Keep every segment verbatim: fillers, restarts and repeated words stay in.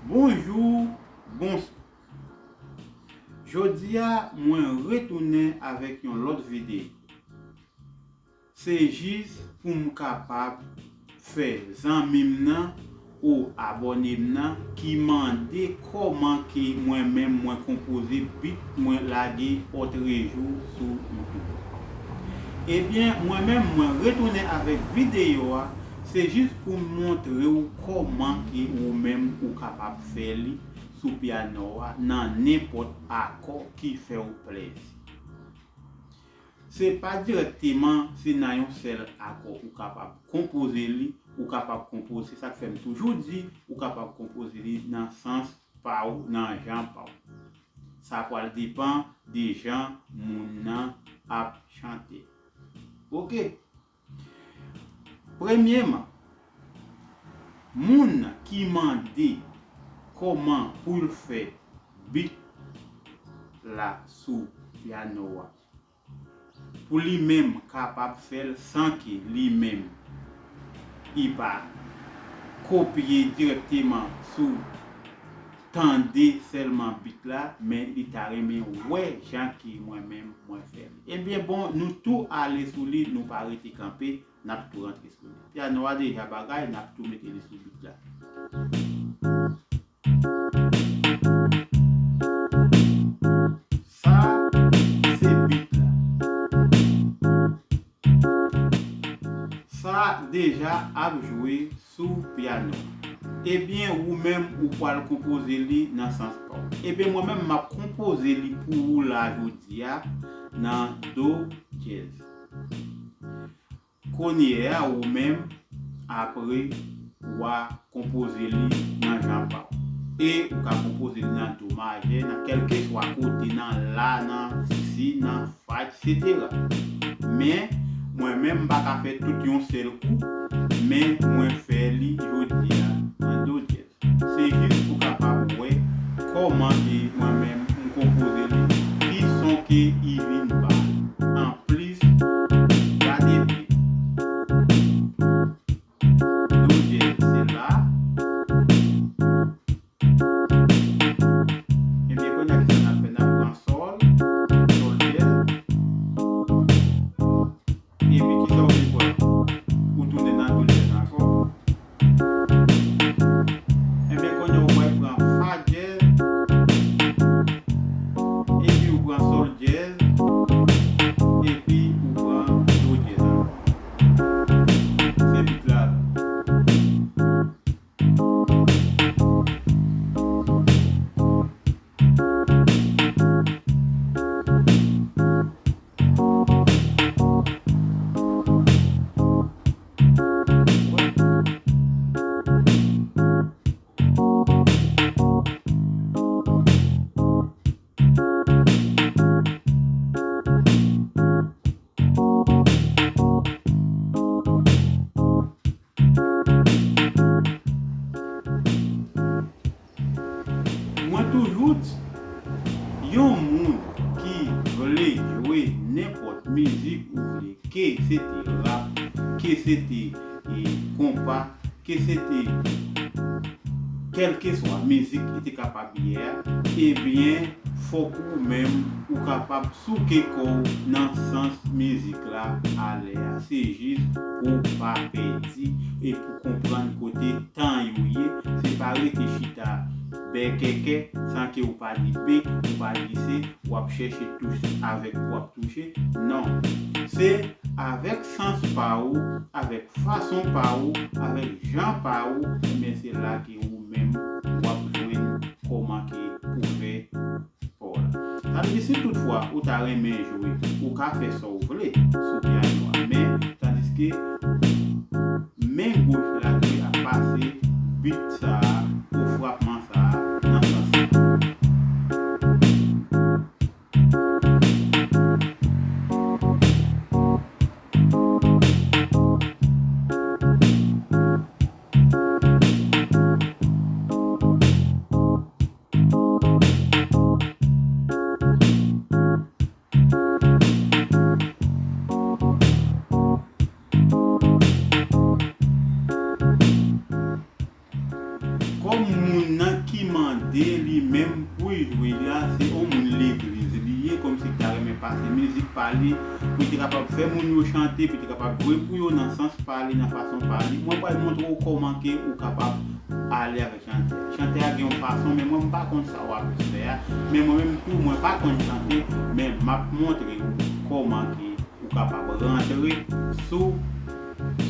Bonjou, bonswa. Jodi a, mwen retounen avèk yon lòt videyo. Se jis pou m kapab fè zanmi m nan ou abòne m nan ki mande kòman ke mwen menm mwen konpoze beat, mwen lage òtrejou sou YouTube. Ebyen, mwen menm mwen retounen avèk videyo a, se jis pou m montre w kòman ke ou menm ou kapab fè li sou pyano a nan nenpòt akò ki fè w plèzi. Se pa dirèkteman, se nan yon sèl akò ou kapab konpoze li, ou kapab konpoze, se sa k fè m toujou di, ou kapab konpoze li nan sans pa w, nan jan pa w. Sa pral depann de jan moun nan ap chante. Oke. Premyeman, moun ki mande kòman pou l fè beat la sou pyano a, pou li menm kapab fè l san ke li menm li pa kopye dirèkteman sou tande sèlman beat la, men li ta renmen wè jan ke mwen menm mwen fè l. Ebyen bon, nou tou ale sou li, nou pa rete kanpe, n ap tou rantre sou li. Pyano a deja bagay, n ap tou mete li sou beat la. Sa, se beat la. Sa deja ap jwe sou pyano. Ebyen, ou menm, ou pral konpoze li nan sans pa w. Ebyen, mwen menm, m ap konpoze li pou ou la jodi a nan do dyèz. Kounye a, ou menm, apre, w a konpoze li nan jan pa w. E ou ka konpoze li nan do majè, nan kèlkeswa kote, nan la, nan si, nan fa, etsetera. Men, mwen menm, m pa ka fè tout yon sèl kou, men mwen fè li jodi a nan do dyèz. Se jis pou kapab wè kòman ke mwen menm m konpoze li, ki son ke i vin ba. Anplis, gade byen. Do dyèz se la. Ebyen, kounye a, kisa n ap fè? N ap pran sòl, sòl dyèz. Epi kisa w vin pran? Ou tounen nan do dyèz ankò. Ebyen, kounye a ou pral pran fa dyèz, epi ou pran sòl dyèz, epi ou pran do dyèz ankò. Se beat la. Mwen toujou di, yon moun ki vle jwe nenpòt mizik ou vle, ke se te rap, ke se te, e, konpa, ke se te kèlkeswa mizik ki te kapab ye a, ebyen, fòk ou menm ou kapab souke kò w nan sans mizik la alè a. Se jis pou w pa pèdi e pou konprann kote tan yo ye. Se pa rete chita bèkèkè san ke w pa di B, ou pa di C, w ap chèche touch avèk w ap touche. Non. Se avèk sans pa ou, avèk fason pa ou, avèk jan pa ou, ebyen se la ke ou menm w ap jwenn kòman ke pou fè pa w la. Sa vle di si toutfwa ou ta renmen jwe, ou ka fè sa w vle sou pyano a, men tandiske men goch la dwe ap pase bit sa a ou frapman sa a nan sans sa. Kòm moun nan ki ki mande li menm pou l jwe la, se yon moun legliz li ye, kòmsi li ta renmen pase mizik pa li, pou li te kapab fè moun yo chante, pou li te kapab jwe pou yo nan sans pa li, nan fason pa li. Mwen pral montre w kòman ke ou kapab ale avèk chantè. Chantè a gen yon fason, men mwen m pa konn sa w ap fè a. Men mwen menm tou, mwen pa konn chante, men m ap montre w kòman ke ou kapab rantre sou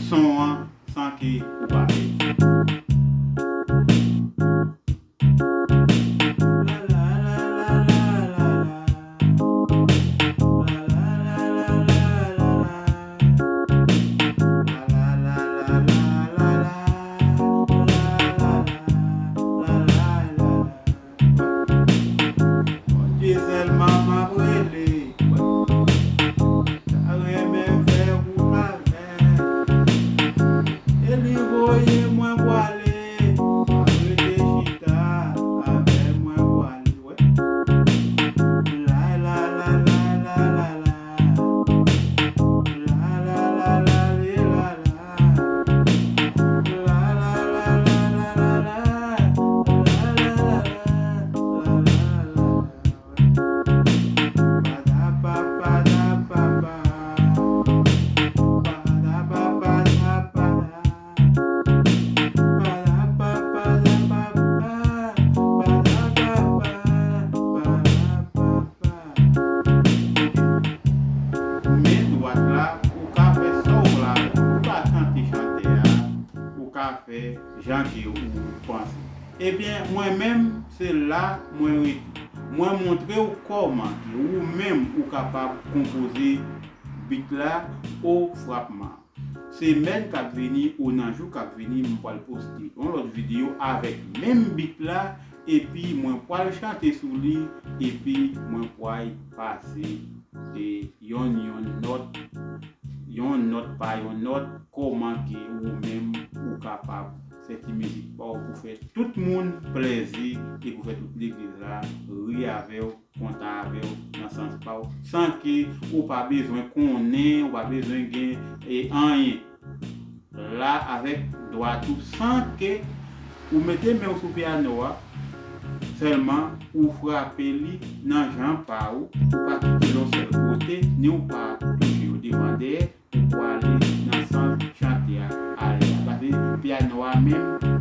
son an san ke ou pa pè. Bondye sèlman m ap rele. Ta renmen fè wout avè. E li voye mwen pwale. M ap rete chita avè mwen pwale. Wè. La la la la la la la. La la la la li la la. La la la la la la la. La la la la la la la. Men dwat la, ou ka fè sa w vle avè l. Ou ka chante chantè a, ou ka fè jan ke ou panse. Ebyen, mwen menm, se la mwen rete. Mwen montre w kòman ke ou menm ou kapab konpoze bit la o frapman. Semèn k ap vini ou nan jou k ap vini, m pral poste yon lòt videyo avèk menm bit la, epi mwen pral chante sou li, epi mwen pral pase e yonn yonn nòt, yon nòt pa yon nòt, kòman ke ou menm ou kapab fè ti mizik pa w pou fè tout moun plèzi e pou fè tout legliz la ri avè w, kontan avè w nan sans pa w, san ke ou pa bezwen konnen, ou pa bezwen gen e anyen. La avèk dwat ou, san ke ou mete men w sou pyano a, sèlman ou frape li nan jan pa ou, ou pa kite l yon sèl kote, ni ou pa touche yo devan dèyè, ou pwale nan sans chante a ale a. Paske pyano a menm,